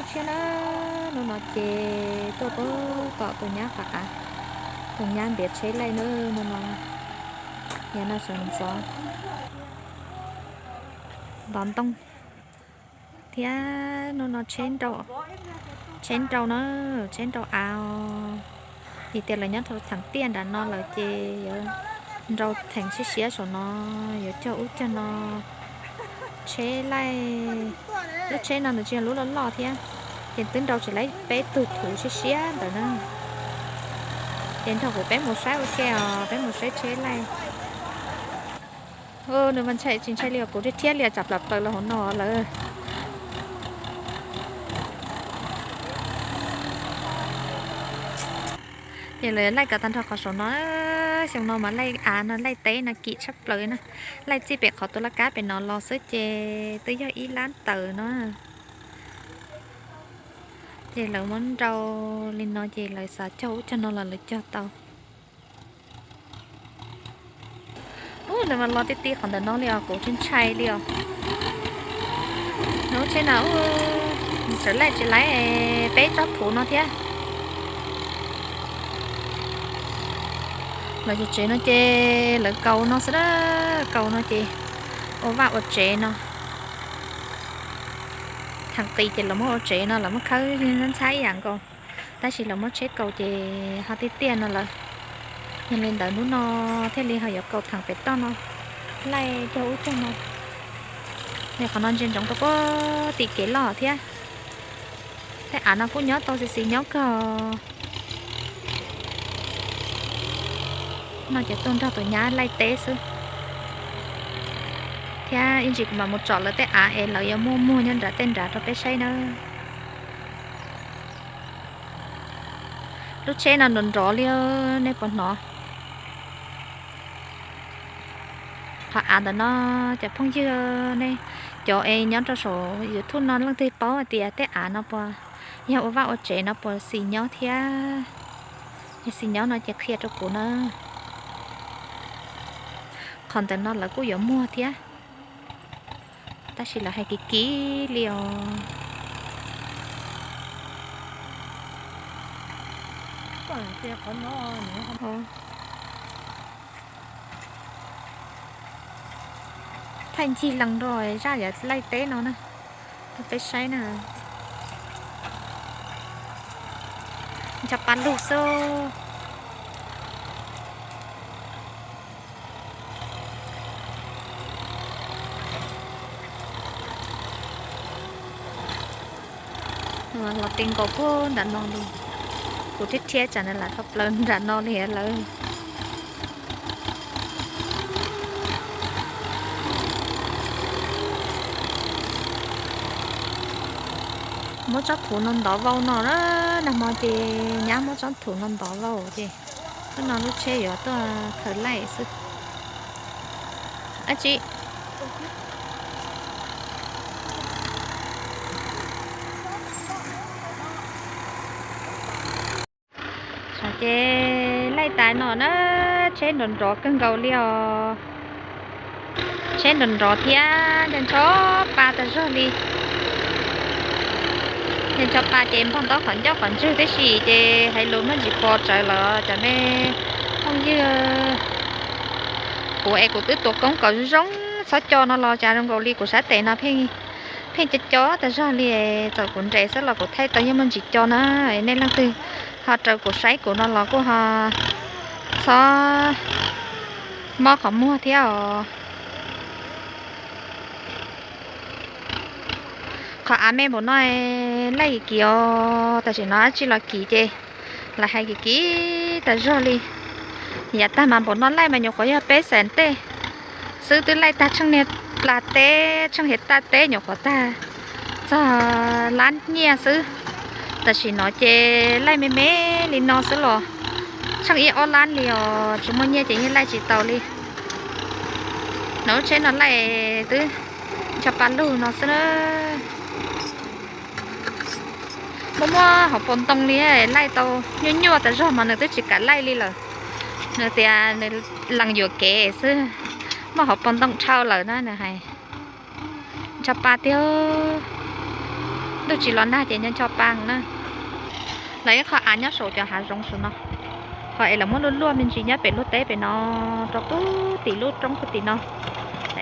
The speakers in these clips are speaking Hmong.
Siab na, hnub no ces tuaj pab tom tus nyab qhov av, tus nyab ntiav tsheb laij na, hnub no yav no sawv ntxov ntov ntoo thiab hnub no tsheb nrau, tsheb nrau na, tsheb nrau av. Vim tias lawv nyob rau theem tiaj nram no lawm ces yuav nrau theem siab siab saum no, yuav cog ub cog no. Tsheb laij, lub tsheb no nws tsis yog lub loj loj thiab, ces twb nrau tsis laib peb tug thuv siab siab ntawd na. Ces nrog kuv peb mus saib ua ke os, peb mus saib tsheb laij. Nws mas ntshai tsis ntshai li os, kuv thiab thiab li tsam plam plaws los hauv no lawm. Ces lawv laij kom tag nrho qhov saum no, xyoo no mas laij av no laij teb no kim tshaj plaws na. Laij txij pem qhov tus laj kab pem no los xwb ces twb yog ib lab tawm no. Ces lawv muab nrau li no ces lawv xav cog ub cog no los lawv cog tau. Ub, nws mas los ti ti qhov ntawm no li os, kuv tsis ntshai li os. Nws lub tsheb no ub, tseem laij tsis laij peb tsob thuv no thiab. Lawv cov tsev no ces lawv kaus no xwb, kaus no ces ua vaj ua tsev no. Theem qis ces lawv muab ua tsev no, lawv muab khawb ntxhab ntxhab ib yam nkaus, tab sis lawv muab tsheb kaus ces ho tiaj tiaj no lawm. Yog li ntawd hnub no thiaj li ho yuav kaus theem pem toj no, laij cog ub cog no. Qhov no ntsia ntsoov rau puag tim kev loj thiab. Tej av no kuj nyob tau xis xis nyob kawg. No ces tuaj nrog tus nyab laij teb xwb, thiab ib ntsis kuv mam mus tsom lawv tej av es lawv yuav muaj muag nyob nram tej nrad rau peb saib nawb. Lub tsheb no nrov nrov li, nej puas hnov? Qhov av ntawm no, cov phooj ywg, nej cov es nyob rau saum YouTube no leej twg paub hais tias tej av no puas yog ua vaj ua tsev no puas xis nyob thiab? Yog xis nyob no ces qhia rau kuv na. Qhov ntawm no lawv kuj yuav muag thiab, tab sis lawv hais kiv kiv li os. Thaij ncig lees rau zaj yav laij teb no na, rau peb saib na. Ncho pa lug xwb. Los ti nkaus puag nram no li. Kuv thiab thiab tsam nws lam tshaj plaws nram no li lawm. Muab tsob thuv no ntov vau no na, nag hmo ces nyab muab tsob thuv no ntov vau ces hnub no lub tsheb yuav tuaj khaws laij xwb. Ab tsi. Ces laij tas no na, tsheb nrov nrov kawg nkaus li os. Tsheb nrov nrov thiab ncho ncho pa tas zog li. Ncho ncho pa ces npog ntaub qhov ncauj qhov ntswg tib si ces hais lus muaj ntsis pos tsawv lawm cov me phooj ywg. Kuv es kuv twb tuav koob kom zoo zoo txhob co no los cas zoo nkaus li kuv sab tes no pheej co co tas zog li. Txawm kuv nres xwb los kuv thaij tau yeej muaj ntsis co na. Nej leej twg ho raws kuv saib kuv no los kuj ho txhob mob qhov muag thiab os. Qhov av me npaum no laij kiv kiv os, tam sim no dab tsi los kiv ces lawv hais kiv kiv tas zog li. Yav tag mas npaum no laij mas nyuam qhuav yog peb xees tej xwb twb laij tag tsheej niag plas teb tsheej hiav taj teb nyuam qhuav tag txog lab nyiaj xwb. Tam sim no ces laij me me li no xwb los tsheej ib ob lab li os, tsis muaj nyiaj ces yeej laij tsis tau li. Nws lub tsheb no laij twb ncho pa lug no xwb na. Muaj muaj hauv paus ntoo li, laij tau nyuaj nyuaj tas zog mas nws twb tsis kam laij li lawm. Nws tias nws lees yuam kev xwb, muaj hauv paus ntoo dhau lawm na nws hais. Ncho pa tiag. Ntuj tsis los nag ces nyob ncho pa na. Lawv ib qho av nyob saum cov hav zoov saum no, qhov es lawv muab luaj luaj me ntsis nyob pem luag teb pem no, rau pub tim lub roob pub tim no.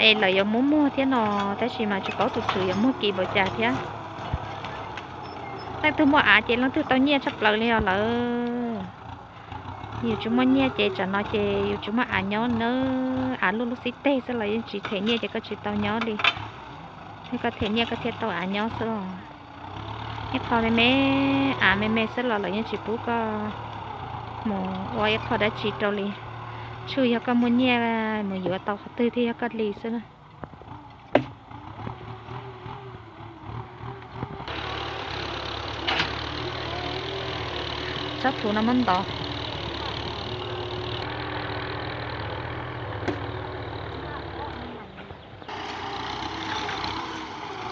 Es lawv yuav muab muag thiab no, tab sis mas tsis paub tus tswv yuav muag kim npaum cas thiab. Leej twg muaj av ces leej twg tau nyiaj tshaj plaws li os lawm. Yus tsis muaj nyiaj ces tsam no ces yus tsis muaj av nyob na. Av luaj lub xib teg xwb los yeej tsis them nyiaj ces koj tsis tau nyob li. Yog koj them nyiaj koj thiaj tau av nyob xwb. Ib qho me me, av me me xwb los lawv yeej tsis pub koj mus ua ib qho dab tsi rau li. Tsuas yog koj muaj nyiaj mus yuav tau qhov twg thiaj yog koj li xwb. Tsob thuv no muab ntov.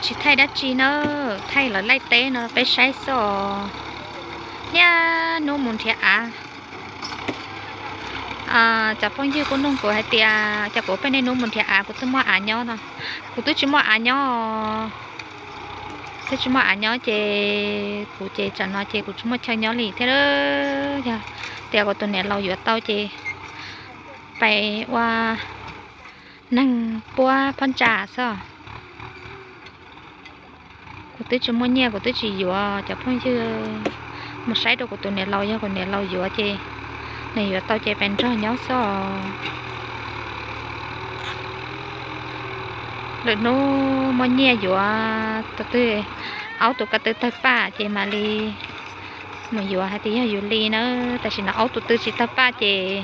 Tsis thaij dab tsi na, thaij lawv laij teb no peb saib xwb os. Niaj hnub mus nrhiav av. Cov phooj ywg kuj nug kuv hais tias cas kuv pheej niaj hnub mus nrhiav av, kuv twb muaj av nyob no. Kuv twb tsis muaj av nyob, twb tsis muaj av nyob ces kuv ces tsam no ces kuv tsis muaj chaw nyob li thiab. Yog tias kuv tus niam laus yuav tau ces pais ua neeg puab phab ntsa xwb. Kuv twb tsis muaj nyiaj kuv twb tsis yuav, cov phooj ywg mus saib rau kuv tus niam laus, yog kuv niam laus yuav ces nws yuav tau ces pes nrog nyob xwb os. Lwm hnub muaj nyiaj yuav tus twg, aub tus ko tw tawg paj ces mam li mus yuav hais tias yog yus li na. Tam sim no aub tus twg tsis tawg paj ces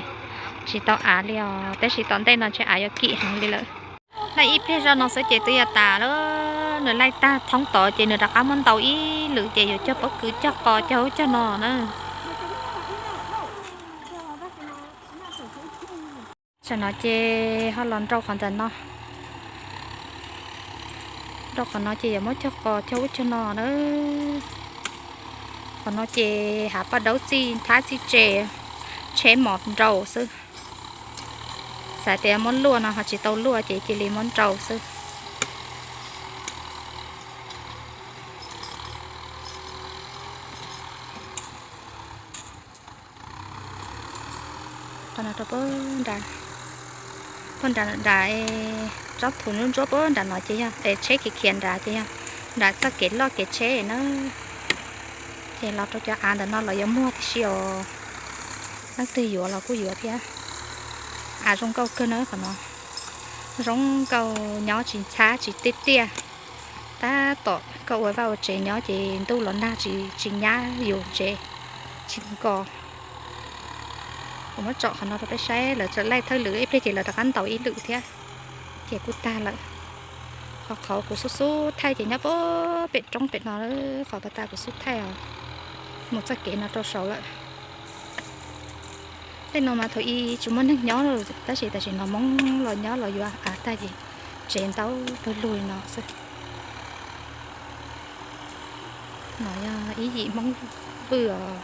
tsis tau av li os, tab sis tom ntej no ntshe av yuav kim heev li lawm. Laij ib pliag zoj no xwb ces twb yuav tas lawm, nws laij tag thoob tod ces nws rov qab muab ntaus ib lwm ces yuav cog pob kws cog qos cog ub cog no na. Tsam no ces ho los nrau qhov ntawm no, nrau qhov no ces yuav muab cog qos cog ub cog no na. Qhov no ces hav paj daub txij nthab txij tse, tsheb mos nrau xwb. Xav tias muab luaj no ho tsis tau luaj ces cia li muab nrau xwb. Qhov no rau puag nram, puag nram nram tsob thuv ntsuab ntsuab puag nram no ces yog es tsheb khiav khiav nrad ces yog nram txoj kev loj kev tsheb na. Ces los rau cov av ntawm no los yuav muag tib si os. Leej twg yuav los kuj yuav thiab. Av zoo nkauj kawg na qhov no, zoo nkauj nyob tsis ntxhab tsis tiaj tiaj. Tab tom koj ua vaj ua tsev nyob ces ntuj los nag tsis, tsis nyab yus tsev, tsis nkos. Kuv muab tsom qhov no rau peb saib, lawv txawm laij thawj lwm ib pliag ces lawv rov qab ntaus ib lwm thiab. Ces kuj tag lawm. Qhov qhov kuv xub xub thaij ces nyob puag pem roob pem no, qhov pas tas kuv xub thaij os, mus txoj kev no rau saud lawm. Tej no mas thaum ub tsis muaj neeg nyob lawm, tab sis tam sim no Hmoob los nyob los yuav av tag ces tsev ntau pawg lug li no xwb. No yog ib yim Hmoob Vwj os.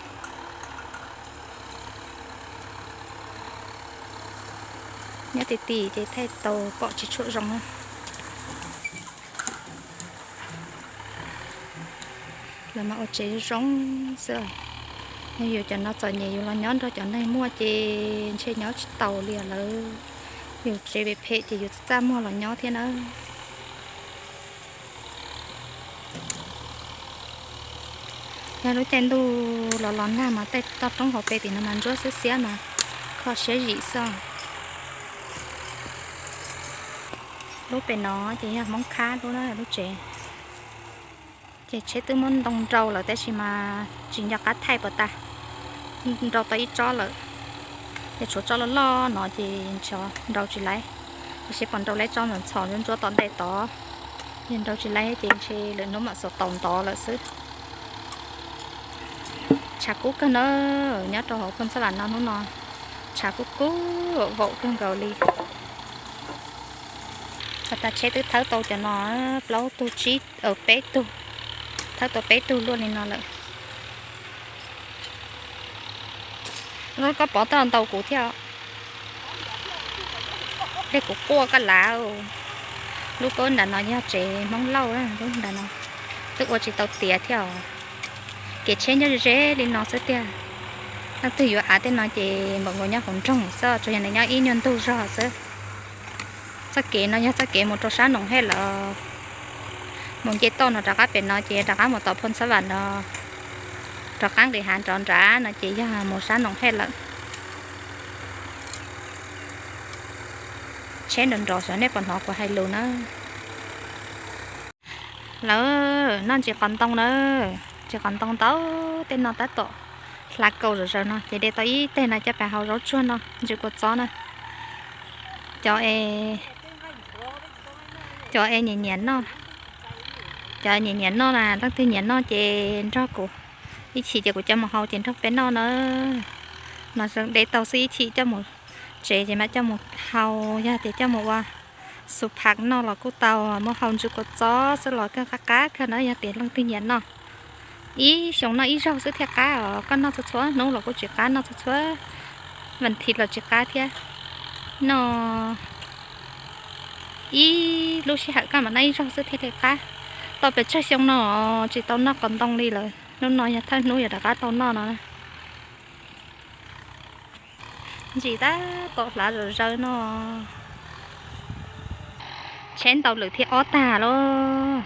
Nyob ti ti ces thaij tau pom tsis tshua zoo na. Lawv mas ua tsev zoo xwb. Yog yus cov no txom nyem yus los nyob nrog cov neeg muaj ces ntshe nyob tsis taus li os lawm. Yus tsev phem phem ces yus txaj muag los nyob thiab na. Yog lub caij ntuj los los nag mas tej toj roob hauv pes tim no mas ntsuab xiab xiab mas kho siab zim xwb. Lub pem no ces yog Hmoob Khab lub na, lub tsev. Ces tsheb twb muab ntoo nrau lawm tab sis mas tsis nco qab thaij puas tas, nrau tau ib tsob lawm. Ces tshuav tsob loj loj no ces nrau tsis laib. Ces seb puas nrau laib tsob ntxhov ntxhov ntsuab ntsuab tom ntej tod. Yog nrau tsis laib ces ntshe lwm hnub mam xuas taus ntov lawm xwb. Tshav kub kawg na, nyob rau hauv Phooj Xab Vam no hnub no tshav kub kub vaum vaum kawg nkaus li. Pas tas tsheb twb thawb tau cov no plaub tug tsib, peb tug, thawb tau peb tug luaj li no lawm. Koj pov tau ntau kuv thiab. Pliag kuv quaj koj lav. Lub pab nram no yog tsev Hmoob Lauj, lub nram no Twb ua tsis tau tiav thiab os. Kev tsheb nyob ze ze li no xwb tiag. Leej twg yuav av tej no ces npaum nkaus nyob hauv nroog xwb, tsuas yog nws nyob ib nyuag ntug zog xwb. Txoj kev no yog txoj kev mus rau sab Noom Hej lawm. Mus nce toj no rov qab pem no ces rov qab mus tom Phoo Xab Vam no, rov qab nqis hav nrov nrad no ces yog mus sab Noom Hej lawm. Tsheb nrov nrov xyov nej puas hnov kuv hais lus na. Lawv noj ntsis qos ntoo na, ntsis qos ntoo ntau, tej no tab tom hlav kaus zom zaws no ces de tau ib teg no coj pais hau zaub tsuag no, ntsis kua txob na. Cov, cov es nyiam nyiam noj, cov nyiam nyiam noj na, leej twg nyiam noj ces nrog kuv ib chim ces kuv coj mus hau ces nrog peb noj na. No de tau xwb, ib chim coj mus tsev ces mam coj mus hau, yog tias coj mus ua xuv pham noj los kuj tau, muab hau ntsis kua txob xwb los kuj qab qab kawg na, yog tias leej twg nyiam noj. Ib xyoo noj ib zaug xwb thiaj qab os, koj noj txhua txhua hnub los kuj tsis qab, noj txhua txhua vas thiv los tsis qab thiab. Noj ib lub sij hawm koj mam noj ib zaug xwb thiaj li qab. Tau pes tsawg xyoo no tsis tau noj qos ntoo li lawm, hnub no yog thawj hnub yuav rov qab tau noj no. Ntsis tab tom hlav zom zaws no. Tsheb ntaus lwm thib ob tag lauj.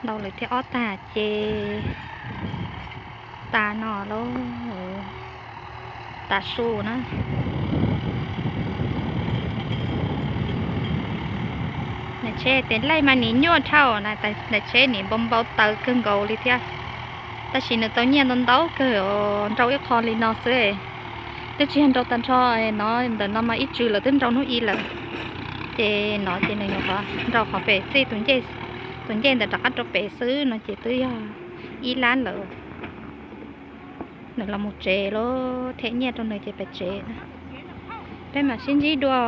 Ntaus lwm thib ob tag ces tas no lauj, tas su na. Daim tsheb tes laij mas nim nyuaj dhau na, daim tsheb nim npau npau taws kawg nkaus li thiab. Tab sis nws tau nyiaj ntau ntau kawg os, nrau ib qho li no xwb. Twb tsis yog nrau tag nrho no, ntawm no mas ib tswv lawm, twb nrau hnub ib lawm. Ces no ces nws nyuam qhuav nrau qhov pem txij, tus ncej ntawd rov qab rau pem xwb no ces twb yog ib lab lawm. Nws los mus tsev lauj, them nyiaj rau nws ces pem tsev. Peb mam sib ntsib dua.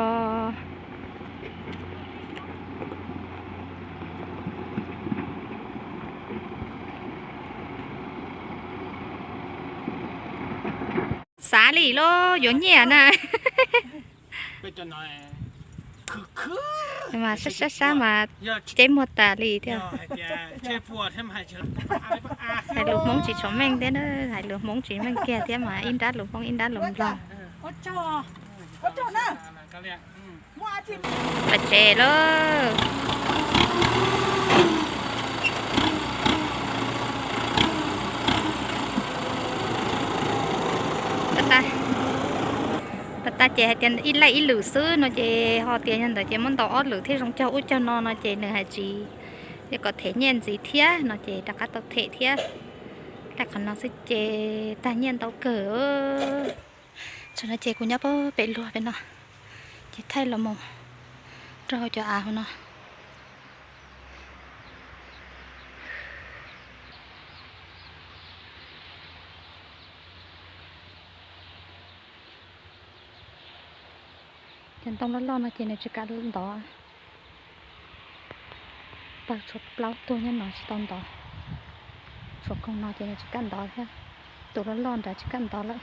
Xav li lauj, yuav nyiaj na. Mas sab sab sab mas ceb muag tas li thiab. Hais lus Hmoob tsis tshua meej thiab na, hais lus Hmoob tsis meej kiag thiab mas ib nrab lus Hmoob ib nrab lus Nplog. Pem tsev lauj. Pas tas ces hais tias ib laij ib lwm xwb no ces ho tias yog ntawd ces muab ntaus ob lwm thiaj zoo cog ub cog no no ces nws hais tsis, kom them nyiaj ntxiv thiab no ces rov qab tau them thiab. Laij qhov no xwb ces tag nyiaj ntau kawg. Tsam no ces kuv nyob pem luag pem no ces thaij los mus rau hauv cov av hauv no. Cov ntoo loj loj no ces nws tsis kam ntov. Tawg tshuav plaub tug nyob no tsis tau ntov. Tshuav koog no ces nws tsis kam ntov thiab. Tus loj loj nrad tsis kam ntov lawm.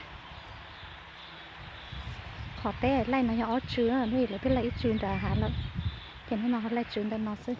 Qhov teb laij no yog ob tswv, hnub ib lawv twb laij ib tswv nrad hav lawm, ces hnub no ho laij tswv ntawm no xwb.